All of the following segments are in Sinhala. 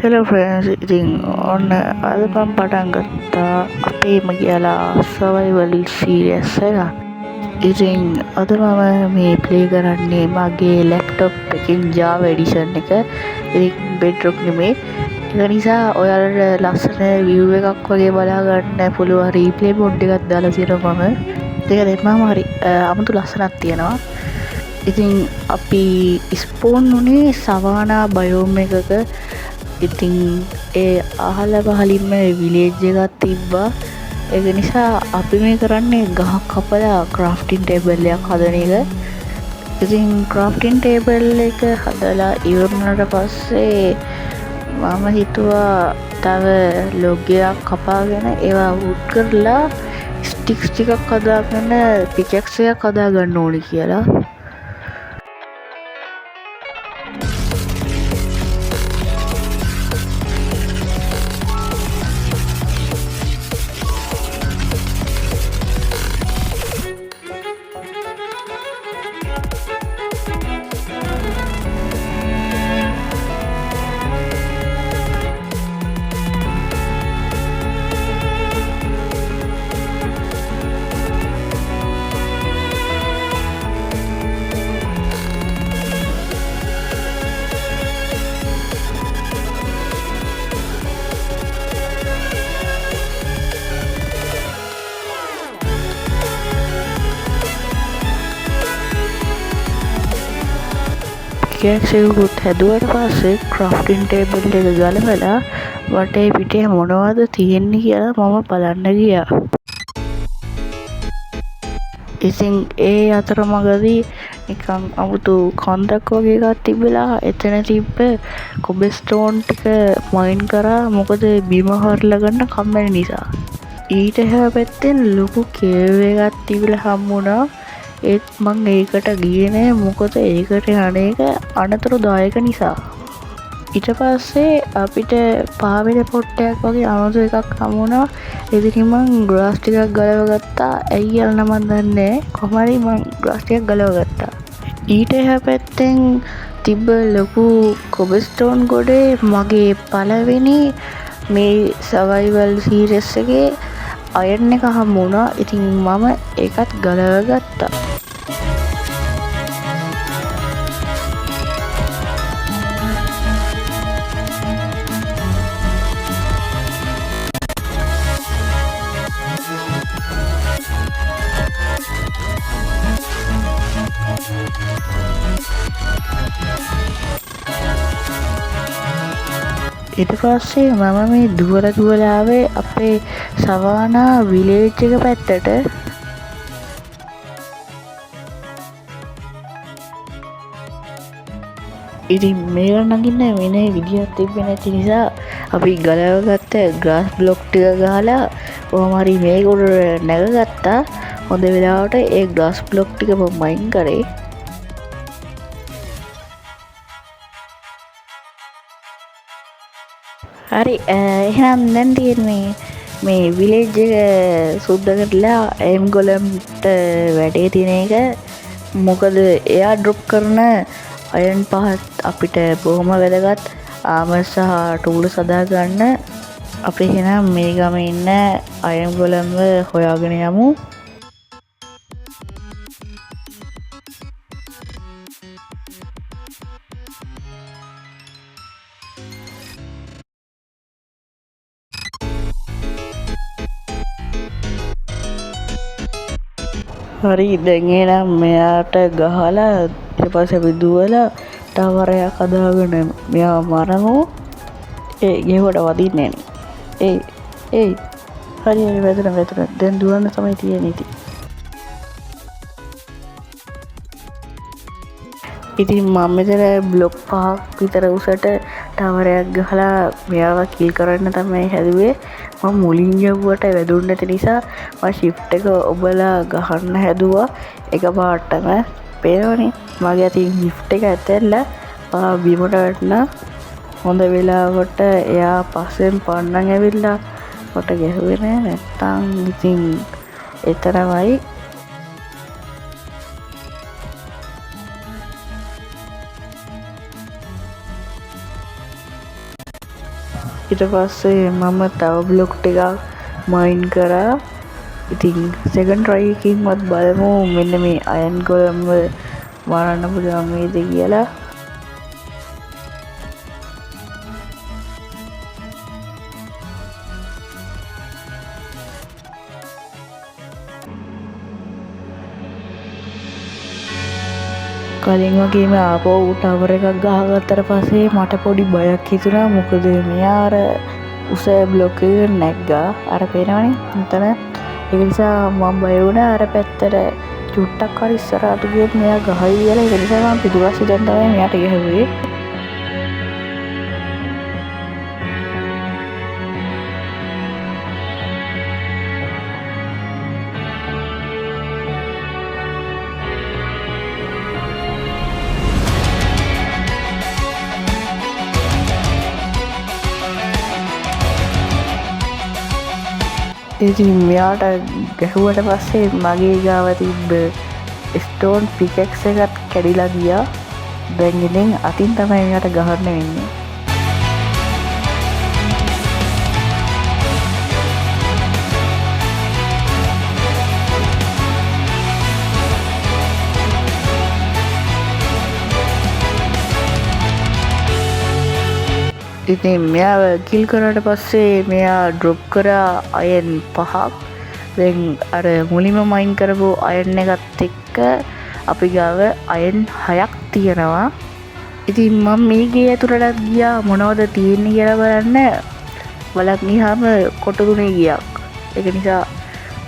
හෙලෝ ෆ්‍රෙන්ඩ්ස්, ඉතින් ඔන්න අද මම පටන් ගත්තා අපේම කියලා සර්වයිවල් සීරීස් එකක්. ඉතින් අද මම මේ ප්ලේ කරන්නේ මගේ ලැප්ටොප් එකෙන් Java edition එක. ඉතින් Bedrock නෙමෙයි. ඒක නිසා ඔයාලට ලස්සන view එකක් වගේ බලා ගන්න පුළුවන් රීප්ලේ මොඩ් එකක් දාලා තියෙනවා මම. ඒක දැම්මම හරි අමුතු ලස්සනක් තියෙනවා. ඉතින් අපි ස්පෝන් වුණේ සවානා බයෝම් එකක. ඉතින් ඒ අහල පහලින්ම විලේජ් එකක් තිබ්බා. ඒක නිසා අපි මේ කරන්නේ ගහක් කපලා ක්‍රාෆ්ටිං ටේබල් එකක් හදන එක. ඉතින් ක්‍රාෆ්ටිං ටේබල් එක හදලා ඉවර වුණාට පස්සේ මම හිතුවා තව ලොග් එකක් කපාගෙන ඒවා වුඩ් කරලා ස්ටික්ස් ටිකක් හදාගෙන පිකැක්ස් එකක් හදාගන්න ඕනේ කියලා. පිකැක්ස් එකකුත් හැදුවට පස්සේ ක්‍රාෆ්ටිං ටේබල් එක ගලවලා වටේ පිටේ මොනවද තියෙන්නේ කියලා මම බලන්න ගියා. ඉතින් ඒ අතරමඟදී නිකන් අමුතු කන්දක් වගේ එකක් තිබිලා එතන තිබ්බ කොබල්ස්ටෝන් ටික මයින් කරා, මොකද බිම හරලා ගන්න කම්මැලි නිසා. ඊට එහා පැත්තෙන් ලොකු කේව් එකක් තිබිලා හම්බුණා. ඒත් මං ඒකට ගියේ නෑ, මොකද ඒකට යන එක අනතුරුදායක නිසා. ඊට පස්සේ අපිට පාවෙන පොට්ටයක් වගේ අමුතු එකක් හම්බුණා. ඉතින් මං ග්‍රාස් ටිකක් ගලව ගත්තා. ඇයි කියලා නම් මං දන්නේ නෑ. කොහොම හරි මං ග්‍රාස් ටිකක් ගලව ගත්තා. ඊට එහා පැත්තෙන් තිබ්බ ලොකු කොබල්ස්ටෝන් ගොඩේ මගේ පළවෙනි මේ සර්වයිවල් සීරීස් එකේ අයර්න් එක හම්බුණා. ඉතින් මම ඒකත් ගලව ගත්තා. ඊට පස්සේ මම මේ දුවලා දුවලා ආවේ අපේ සවානා විලේජ් එක පැත්තට. ඉතින් මේක නගින්න වෙන විදියක් තිබ්බේ නැති නිසා අපි ගලවගත්ත ග්‍රාස් බ්ලොක් ටික ගහලා කොහොම හරි මේක උඩට නැගගත්තා. හොඳ වෙලාවට ඒ ග්‍රාස් බ්ලොක් ටික මම මයින් කරේ. හරි, එහෙනම් දැන් තියෙන්නේ මේ විලේජ් එක සුද්ධ කරලා එම් ගොලම්ට වැඩේ තියෙන එක. මොකද එයා ඩ්‍රොප් කරන අයන් පහත් අපිට බොහොම වැදගත් ආමර් සහ ටූල්ස් හදා ගන්න. අපි එහෙනම් මේ ගමේ ඉන්න අයන් ගොලම්ව හොයාගෙන යමු. හරි, දැන් එහෙනම් මෙයාට ගහලා ඊට පස්සේ අපි දුවලා ටවරයක් හදාගෙන මෙයාව මරමු. ඒ ගෙව්වට වදින්නේ නෑනේ. ඒ ඒ හරි හරි වැදුණා වැදුණා. දැන් දුවන්න තමයි තියෙන්නේ ඉතින්. ඉතින් මම මෙතන බ්ලොක් පහක් විතර උසට ටවරයක් ගහලා මෙයාව කිල් කරන්න තමයි හැදුවේ. මම මුලින් ගැහුවට වැදුන්නේ නැති නිසා මම ෂිෆ්ට් එක ඔබලා ගහන්න හැදුවා. එක පාටම පේනවනේ මගේ අතින් ෂිෆ්ට් එක ඇතැල්ලා බිමට වැටුණා. හොඳ වෙලාවට එයා පස්සෙන් පන්නන් ඇවිල්ලා මට ගැහුවේ නෑ. නැත්තම් ඉතින් එතරම්යි. ඊට පස්සේ මම තව බ්ලොක් ටිකක් මයින් කරා. ඉතින් සෙකන්ඩ් ට්‍රයි එකකින්වත් බලමු මෙන්න මේ අයන් ගෝලම්ව මරන්න පුළුවන් වේද කියලා. කලින් වගේම ආපහු ටවර් එකක් ගහගත්තට පස්සේ මට පොඩි බයක් හිතුණා. මොකද මෙයා අර උස බ්ලොක් එක නැග්ගා. අර පේනවනේ මෙතන. ඒක නිසා මම බය වුණා අර පැත්තට චුට්ටක් හරි ඉස්සරහට ගියොත් මෙයා ගහයි කියලා. ඒක නිසා මම පිටුපස්සේ ඉඳන් තමයි මෙයාට ගැහුවේ. ඉතින් මෙයාට ගැහුවට පස්සේ මගේ ගාව තිබ්බ ස්ටෝන් පිකැක්ස් එකත් කැඩිලා ගියා. දැන් ඉතින් අතින් තමයි මෙයාට ගහන්න වෙන්නේ. ඉතින් මෙයාව කිල් කරාට පස්සේ මෙයා ඩ්‍රොප් කරා අයන් 5ක්. දැන් අර මුලින්ම මයින් කරපු අයන් එකත් එක්ක අපි ගාව අයන් 6ක් තියෙනවා. ඉතින් මම මේ ගේ ඇතුළටත් ගියා මොනවද තියෙන්නේ කියලා බලන්න. බලන් ගියාම කොටු තුනේ ගියක්. ඒක නිසා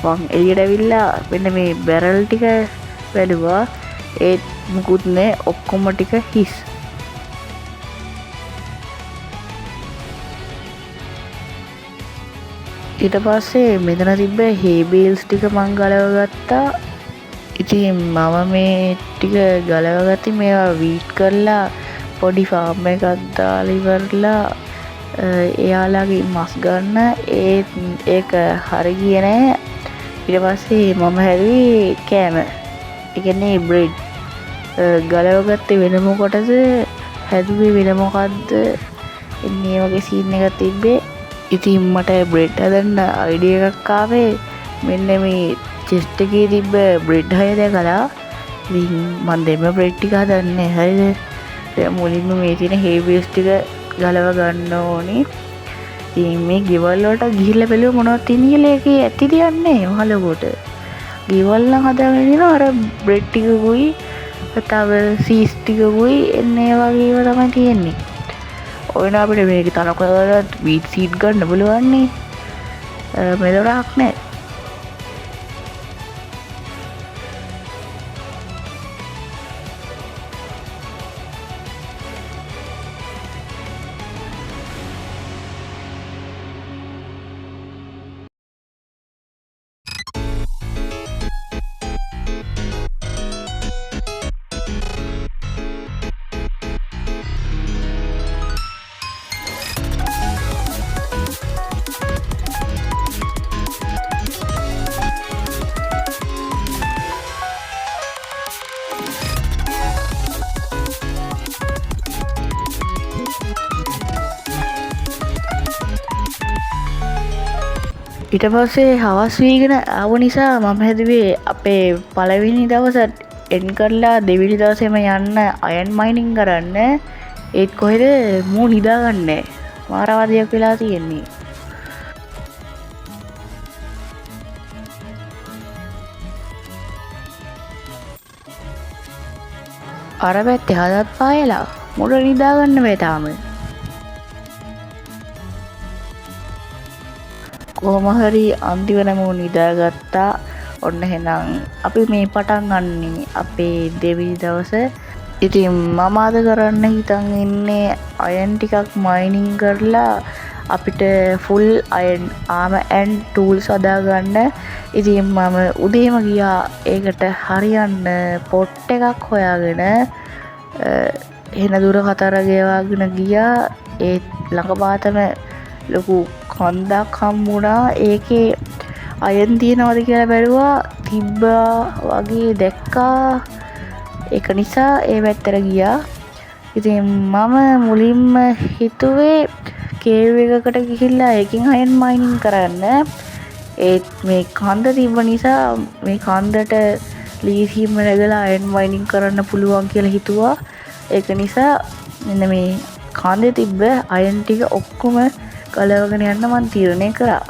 මං එළියට ඇවිල්ලා මෙන්න මේ බැරල් ටික බැලුවා. ඒත් මුකුත් නෑ, ඔක්කොම ටික හිස්. ඊට පස්සේ මෙතන තිබ්බ හේ බේල්ස් ටික මං ගලව ගත්තා. ඉතින් මම මේ ටික ගලව ගත්තේ මේවා වීට් කරලා පොඩි ෆාම් එකක් දාලා ඉවරලා එයාලගේ මස් ගන්න. ඒත් ඒක හරි ගියේ නෑ. ඊට පස්සේ මම හැදුවේ කෑම. ඒ කියන්නේ බ්‍රෙඩ්. ගලව ගත්තේ වෙන මොකටද, හැදුවේ වෙන මොකද්ද, එන්නේ වගේ සීන් එකක් තිබ්බේ. ඉතින් මට බ්‍රෙඩ් හදන්න අයිඩියා එකක් ආවේ මෙන්න මේ චෙස්ට් එකේ තිබ්බ බ්‍රෙඩ් 6 දැකලා. ඉතින් මං දෙන්න බ්‍රෙඩ් ටික හදන්නේ හරිද? දැන් මුලින්ම මේ තියෙන හේ බේස් ටික ගලව ගන්න ඕනේ. ඉතින් මේ ගෙවල් වලට ගිහිල්ලා බැලුවා මොනවද තියෙන්නේ කියලා. ඒකේ ඇති දෙයක් නෑ මහ ලොකුවට. ගෙවල් නම් හදාගෙන ඉන්නවා අර බ්‍රෙඩ් ටිකකුයි තව සීස් ටිකකුයි එන්න ඒ වගේ ඒවා තමයි තියෙන්නේ. ඔය නා අපිට මේක තනකොළවලත් වීට් සීඩ් ගන්න පුළුවන් නේ. මෙලොරක් නෑ. ඊට පස්සේ හවස් වීගෙන ආව නිසා මම හැදුවේ අපේ පළවෙනි දවස එන් කරලා දෙවෙනි දවසේම යන්න අයන් මයිනින් කරන්න. ඒත් කොහෙද මූ නිදාගන්නේ, මාරවාදයක් වෙලා තියෙන්නේ. අර පැත්තේ හදත් පායලා මුඩ නිදාගන්න බෑ තාම. කොහොම හරි අන්තිමටම මූ නිදාගත්තා. ඔන්න එහෙනම් අපි මේ පටන් ගන්නේ අපේ දෙවෙනි දවස. ඉතින් මම අද කරන්න හිතන් ඉන්නේ අයන් ටිකක් මයිනින් කරලා අපිට ෆුල් අයන් ආම ඇන්ඩ් ටූල්ස් හදාගන්න. ඉතින් මම උදේම ගියා ඒකට හරියන්න පොට් එකක් හොයාගෙන. එන දුර කතර ගෙවාගෙන ගියා. ඒත් ළඟපාතම ලොකු කන්දක් හම්බුණා. ඒකේ අයන් තියෙනවද කියලා බැලුවා, තිබ්බා වගේ දැක්කා. ඒක නිසා ඒ පැත්තට ගියා. ඉතින් මම මුලින්ම හිතුවේ කේව් එකකට ගිහිල්ලා ඒකෙන් අයන් මයිනින් කරන්න. ඒත් මේ කන්ද තිබ්බ නිසා මේ කන්දට ලීසියෙන්ම නැගලා අයන් මයිනින් කරන්න පුළුවන් කියලා හිතුවා. ඒක නිසා මෙන්න මේ කන්දේ තිබ්බ අයන් ටික ඔක්කොම ගලවගෙන යන්න මං තීරණය කරා.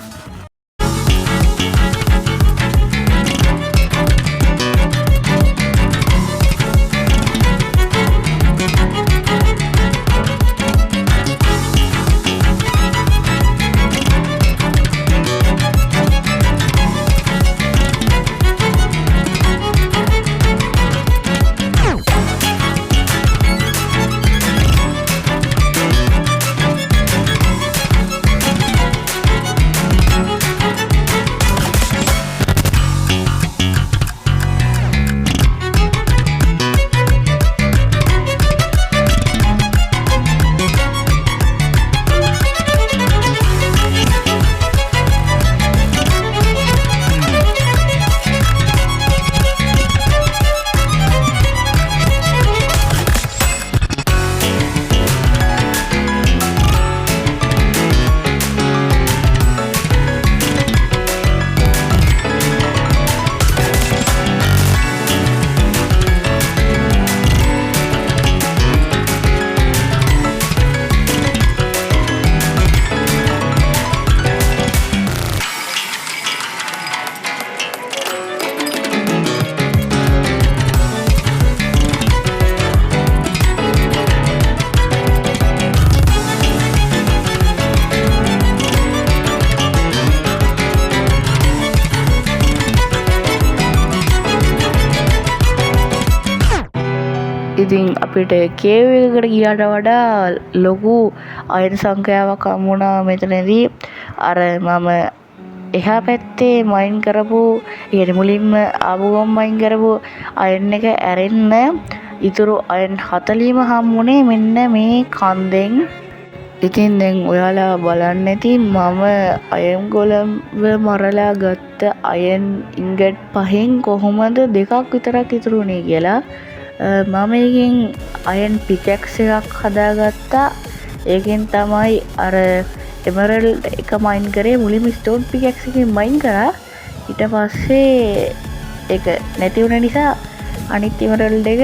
ඉතින් අපිට කේව් එකකට ගියාට වඩා ලොකු අයන් සංඛ්‍යාවක් හමු වුණා මෙතනදී. අර මම එහා පැත්තේ මයින් කරපු, ඒ කියන්නේ මුලින්ම ආපු ගමන් මයින් කරපු අයන් එක ඇරෙන්න ඉතුරු අයන් 40ම හම්බුනේ මෙන්න මේ කන්දෙන්. ඉතින් දැන් ඔයාලා බලන්න ඇති මම අයන් ගොලම්ව මරලා ගත්ත අයන් ඉංගට් පහෙන් කොහොමද දෙකක් විතරක් ඉතුරු වුණේ කියලා. මම ඒකෙන් අයන් පිකැක්ස් එකක් හදාගත්තා. ඒකෙන් තමයි අර එමරල්ඩ් එක මයින් කරේ. මුලින්ම ස්ටෝන් පිකැක්ස් එකෙන් මයින් කරා. ඊට පස්සේ ඒක නැති වුණ නිසා අනිත් එමරල්ඩ් එක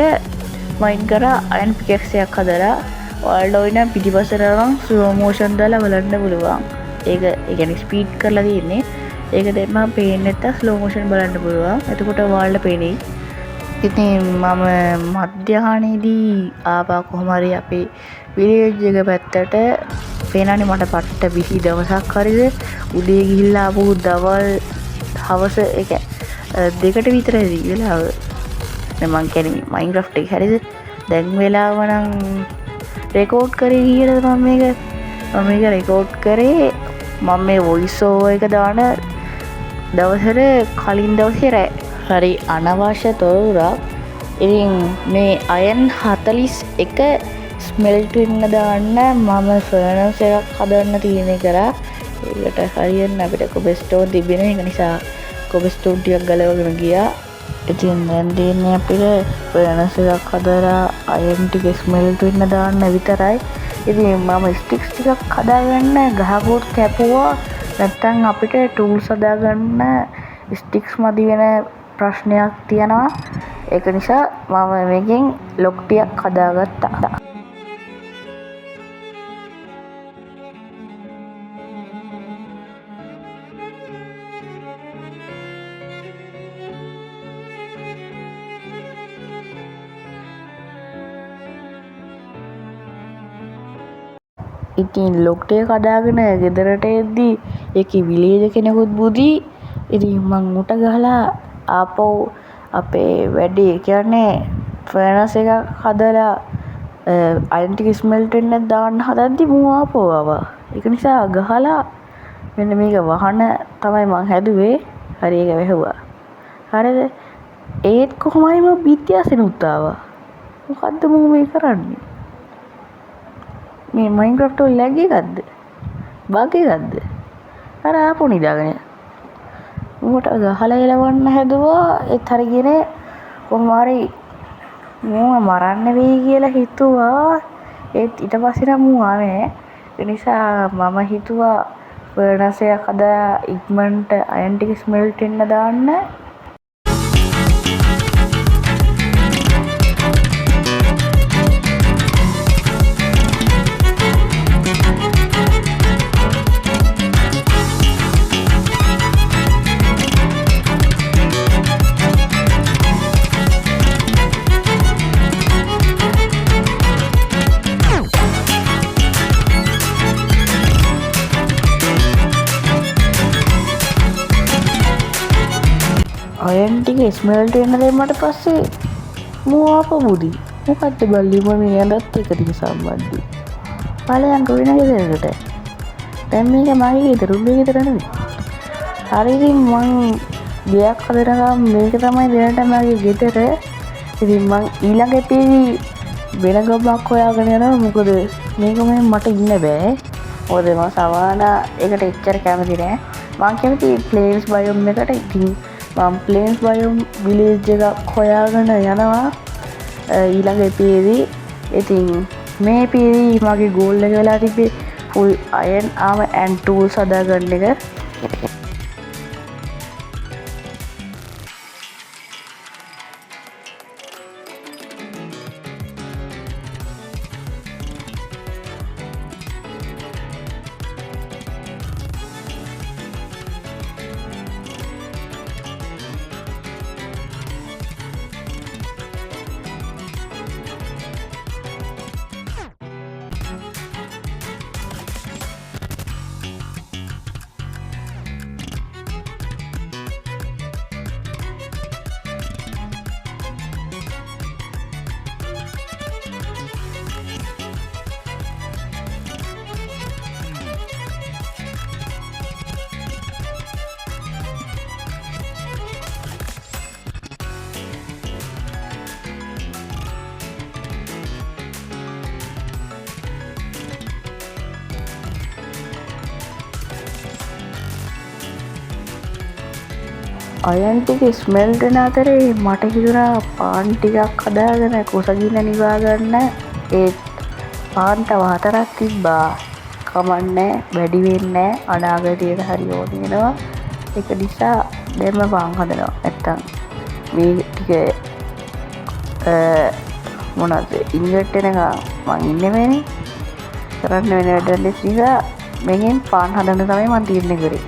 මයින් කරා අයන් පිකැක්ස් එකක් හදලා. ඔයාලට ඕන නම් පිටිපස්සට අරන් ස්ලෝ මෝෂන් දාලා බලන්න පුළුවන්. ඒක ඒ කියන්නේ ස්පීඩ් කරලා තියෙන්නේ. ඒක දැම්මම පේන්නේ නැත්තම් ස්ලෝ මෝෂන් බලන්න පුළුවන්. එතකොට ඔයාලට පේනෙයි. ඉතින් මම මධ්‍යහනයේදී ආවා කොහොම හරි අපේ විලේජ් එක පැත්තට. පේනවනේ මට පට්ට බිසි දවසක් හරිද. උදේ ගිහිල්ලා ආපහු දවල් හවස ඒ දෙකට විතර ඇති වෙලාව. දැන් මං කියන්නේ මයින්ක්‍රාෆ්ට් එක හරිද. දැන් වෙලාව නම් රෙකෝඩ් කරේ කීයටද මම මේක? මම මේක රෙකෝඩ් කරේ මම මේ වොයිස් ඕවර් එක දාන දවසට කලින් දවසේ රෑ. හරි අනවශ්‍ය තොරතුරක්. ඉතින් මේ අයන් 41 ස්මෙල්ට් වෙන්න දාන්න මම ෆර්නස් එකක් හදන්න තීරණය කරා. ඒකට හරියන්න අපිට කොබස්ටෝන් තිබෙන එක නිසා කොබස්ටෝන් ටිකක් ගලවගෙන ගියා. ඉතින් දැන් තියෙන්නේ අපිට ෆර්නස් එකක් හදලා අයන් ටික ස්මෙල්ට් වෙන්න දාන්න විතරයි. ඉතින් මම ස්ටික්ස් ටිකක් හදාගන්න ගහකුත් කැපුවා. නැත්තම් අපිට ටූල්ස් හදාගන්න ස්ටික්ස් මදි වෙන ප්‍රශ්නයක් තියෙනවා. ඒක නිසා මම මේකෙන් ලොක් ටිකක් හදාගත්තා. ඉතින් ලොක් ටික කඩාගෙන ගෙදරට එද්දි ඒකේ විලේජ් කෙනෙකුත් බුදි. ඉතින් මං උට ගහලා ආපහු අපේ වැඩේ කියන්නේ ෆර්නස් එකක් හදලා අයන් ටික ස්මෙල්ට් වෙන්න දාන්න හදද්දි මූ ආපහු ආවා. ඒක නිසා ගහලා මෙන්න මේක වහන තමයි මං හැදුවේ. හරි ඒක වැහුවා. හරිද? ඒත් කොහොම හරි මම බිත්ති අස්සෙනුත් ආවා. මොකද්ද මූ මේ කරන්නේ? මේ මයින්ක්‍රාෆ්ට් වල ලැග් එකක්ද? බග් එකක්ද? අර ආපහු නිදාගෙන. මූට ගහලා එලවන්න හැදුවා. ඒත් හරි ගියේ නෑ. කොහොම හරි මූව මරන්න වෙයි කියලා හිතුවා. ඒත් ඊට පස්සේ නම් මූ ආවේ නෑ. ඒ නිසා මම හිතුවා ෆර්නස් එකක් හදලා ඉක්මනට අයන් ටික ස්මෙල්ට් වෙන්න දාන්න. අයන් ටික ස්මෙල්ට් වෙන්න දැම්මට පස්සේ මූ ආපහු බුදි. මොකද්ද බල්ලි මම මේ ඇඳත් එක තියෙන සම්බන්ධය. ඵලයන්කෝ වෙන ගෙදරකට. දැන් මේක මගේ ගෙදර, උඹේ ගෙදර නෙමෙයි. හරි ඉතින් මං ගෙයක් හදනකම් මේක තමයි දැනට මගේ ගෙදර. ඉතින් මං ඊළඟ එපිදී වෙන ගමක් හොයාගෙන යනවා. මොකද මේක මේ මට ඉන්න බෑ. මොකද මං සවානා එකට එච්චර කැමති නෑ. මං කැමති ප්ලේන්ස් බයොම් එකට. ඉතින් මං ප්ලේන්ස් බයොම් විලේජ් එකක් හොයාගෙන යනවා ඊළඟ එපියේදී. ඉතින් මේ එපියේදී මගේ ගෝල් එක වෙලා තිබ්බේ full iron armour and tools හදාගන්න එක. අයන් ටික ස්මෙල්ට් වෙන අතරේ මට හිතුණා පාන් ටිකක් හදාගෙන කුසගින්න නිවා ගන්න. ඒත් පාන් තව 4ක් තිබ්බා. කමන්නේ වැඩි වෙන්නේ නෑ, අනාගතයට හරි ඕන වෙනවා. ඒක නිසා දැන්ම පාන් හදනවා. නැත්තම් මේ ටික මොනවද ඉන්වර්ට් වෙනකන් මං ඉන්නේ නෑනේ. කරන්න වෙන වැඩ නිසා මේකෙන් පාන් හදන්න තමයි මං තීරණය කරේ.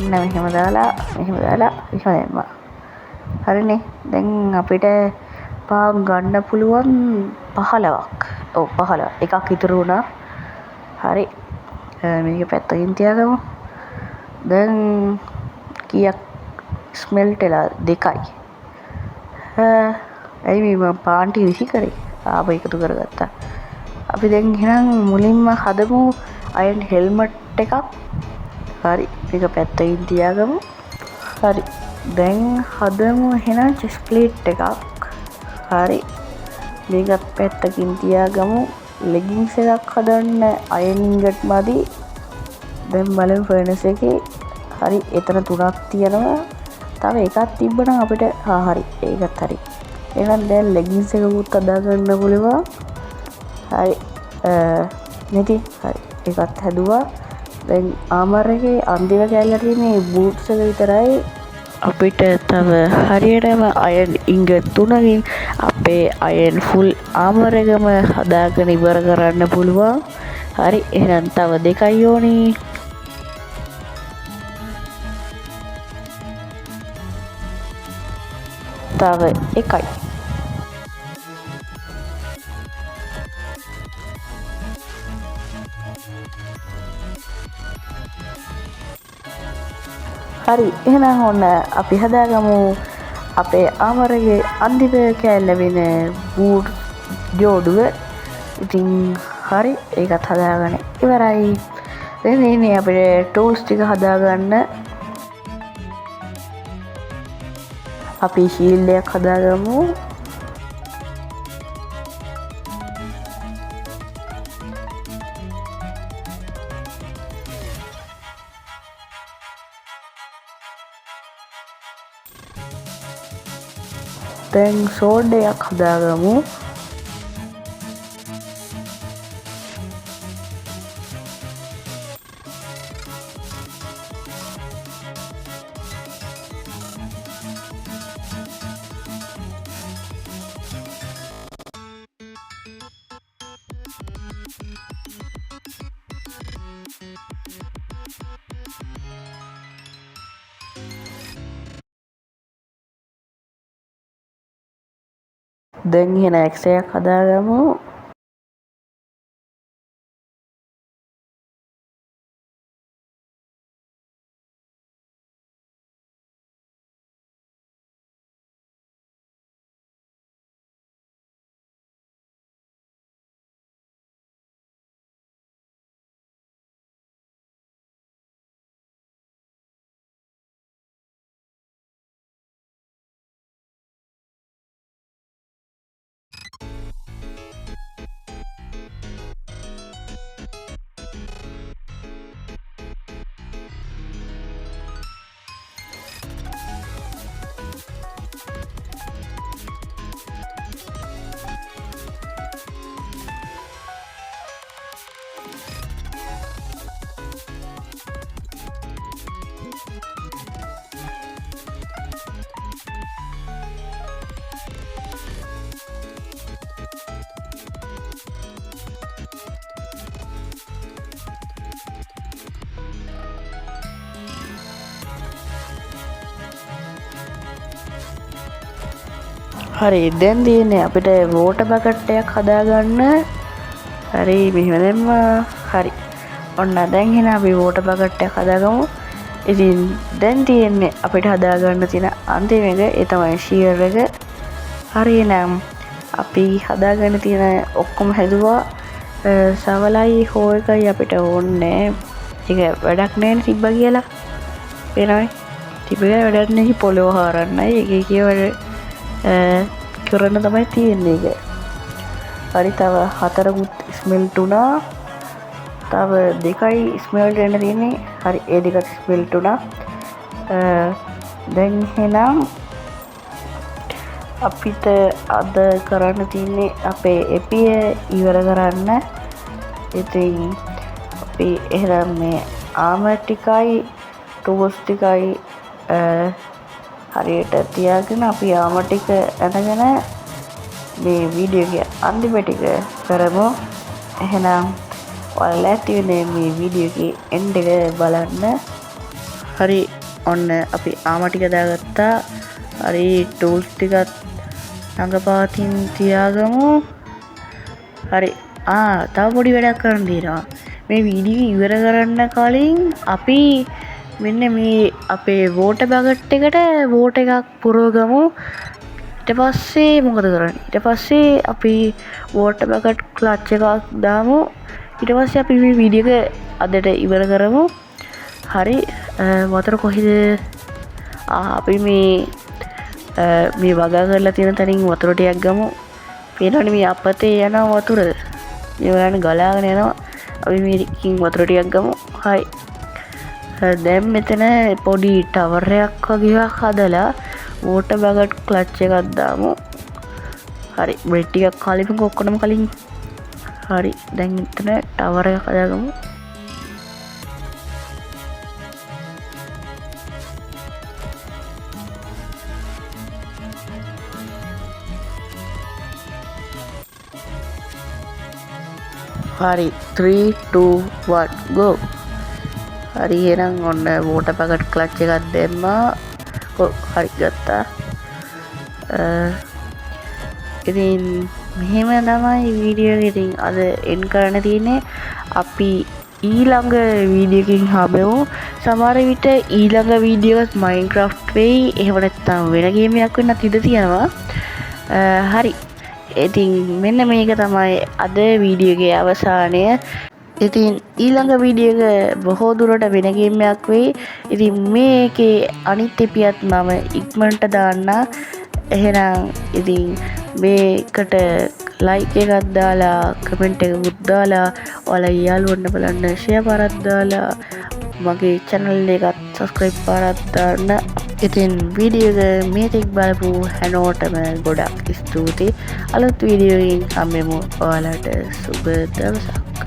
ඉන්න මෙහෙම දාලා මෙහෙම දාලා එහෙම දැම්මා. හරිනේ. දැන් අපිට පාන් ගන්න පුළුවන් 15ක්. ඔව් 15. එකක් ඉතුරු වුණා. හරි. මේක පැත්තකින් තියාගමු. දැන් කීයක් ස්මෙල්ට් වෙලා? 2යි. ඇයි මේ මං පාන් ටික විසි කරේ? ආපහු එකතු කරගත්තා. අපි දැන් එහෙනම් මුලින්ම හදමු අයන් හෙල්මට් එකක්. හරි, මේක පැත්තකින් තියාගමු. හරි, දැන් හදමු එහෙනම් චෙස් ප්ලේට් එකක්. හරි, මේකත් පැත්තකින් තියාගමු. ලෙගින්ස් එකක් හදන්න අයන් ඉන්ගට් මදි. දැන් බලමු ෆර්නස් එකේ. හරි, එතන 3ක් තියෙනවා. තව එකක් තිබ්බනම් අපිට, හරි, ඒකත් හරි. එහෙනම් දැන් ලෙගින්ස් එකකුත් හදාගන්න පුළුවන්. හරි, නැති. හරි, ඒකත් හැදුවා. දැන් ආමර් එකේ අන්තිම කැලේ තියෙන්නේ බූට්ස් එක විතරයි. අපිට තව හරියටම අයන් ඉංගට් 3කින් අපේ අයන් ෆුල් ආමර් එකම හදාගෙන ඉවර කරන්න පුළුවන්. හරි, එහෙනම් තව 2යි ඕනි. තව 1යි. හරි, එහෙනම් ඔන්න අපි හදාගමු අපේ ආමරගේ අන්තිම කෑල්ල වෙන බූට් ජෝඩුව. ඉතින් හරි, ඒකත් හදාගන්න ඉවරයි. දැන් ඉන්නේ අපිට ටූල්ස් ටික හදාගන්න. අපි ෂීල්ඩ් එකක් හදාගමු. දැන් සෝඩ් එකක් හදාගමු. දැන් එහෙනම් ඇක්ස් එකක් හදාගමු. හරි, දැන් තියෙන්නේ අපිට වෝටර් බකට් එකක් හදාගන්න. හරි, මෙහෙම දැම්මා. හරි, ඔන්න දැන් එහෙනම් අපි වෝටර් බකට් එකක් හදාගමු. ඉතින් දැන් තියෙන්නේ අපිට හදාගන්න තියෙන අන්තිම එක, ඒ තමයි ෂියර් එක. හරි, එහෙනම් අපි හදාගන්න තියෙන ඔක්කොම හැදුවා. සවලයි හෝ එකයි අපිට ඕනේ. ඒක වැඩක් නෑනේ තිබ්බා කියලා. පේනවනේ තිබ්බ කියලා වැඩක් නෑ, පොළොව හාරන්නයි එක එක වැඩ කරන්න තමයි තියෙන්නේ ඒක. හරි, තව 4කුත් ස්මෙල්ට් වුණා. තව 2යි ස්මෙල්ට් වෙන්න තියෙන්නේ. හරි, ඒ දෙකත් ස්මෙල්ට් වුණා. දැන් එහෙනම් අපිට අද කරන්න තියෙන්නේ අපේ එපිය ඉවර කරන්න. ඉතින් අපි එහෙනම් මේ ආමර් ටිකයි ටූල්ස් ටිකයි හරියට තියාගෙන අපි ආමර් ටික ඇඳගෙන මේ වීඩියෝ එකේ අන්තිම ටික කරමු. එහෙනම් ඔයාලා ලෑස්ති වෙන්නේ මේ වීඩියෝ එකේ එන්ඩ් එක බලන්න. හරි, ඔන්න අපි ආමර් ටික දාගත්තා. හරි, ටූල්ස් ටිකත් ළඟපාතින් තියාගමු. හරි, තව පොඩි වැඩක් කරන්න තියෙනවා. මේ වීඩියෝ ඉවර කරන්න කලින් අපි මෙන්න මේ අපේ වෝටර් බකට් එකට වෝටර් එකක් පුරවගමු. ඊට පස්සේ මොකද කරන්නේ? ඊට පස්සේ අපි වෝටර් බකට් ක්ලච් එකක් දාමු. ඊට පස්සේ අපි මේ වීඩියෝ එක අදට ඉවර කරමු. හරි, වතුර කොහෙද? අපි මේ වගා කරලා තියෙන තැනින් වතුර ටිකක් ගමු. පේනවනේ මේ අපතේ යන වතුර. මේ බලන්න ගලාගෙන යනවා. අපි මේකකින් වතුර ටිකක් ගමු. හරි, දැන් මෙතන පොඩි ටවර් එකක් වගේ එකක් හදලා වෝටර් බකට් ක්ලච් එකක් දාමු. හරි, බ්‍රෙඩ් ටිකක් කාලෙමුකෝ ඔක්කොටම කලින්. හරි, දැන් මෙතන ටවර් එකක් හදාගමු. හරි, 3 2 1 go. හරි, එහෙනම් ඔන්න වෝටර් බකට් ක්ලච් එකක් දැම්මා. ඔව්, හරි, ගත්තා. ඉතින් මෙහෙම තමයි වීඩියෝ එක ඉතින් අද එන්ඩ් කරන්න තියෙන්නේ. අපි ඊළඟ වීඩියෝ එකකින් හම්බෙමු. සමහර විට ඊළඟ වීඩියෝ එකත් මයින්ක්‍රාෆ්ට් වෙයි, එහෙම නැත්නම් වෙන ගේම් එකක් වෙන්නත් ඉඩ තියෙනවා. හරි, ඉතින් මෙන්න මේක තමයි අද වීඩියෝ එකේ අවසානය. ඉතින් ඊළඟ වීඩියෝ එක බොහෝ දුරට වෙන ගේම් එකක් වෙයි. ඉතින් මේකේ අනිත් එපියත් මම ඉක්මනට දාන්න. එහෙනම් ඉතින් මේකට ලයික් එකක් දාලා කමෙන්ට් එකකුත් දාලා ඔයාලා යාළුවන්ට බලන්න ෂෙයා පාරක් දාලා මගේ චැනල් එකත් සබ්ස්ක්‍රයිබ් පාරක් දාන්න. ඉතින් වීඩියෝ එක මේ ටික බලපු හැමෝටම ගොඩක් ස්තුතියි. අලුත් වීඩියෝ එකකින් හම්බෙමු. ඔයාලට සුබ දවසක්.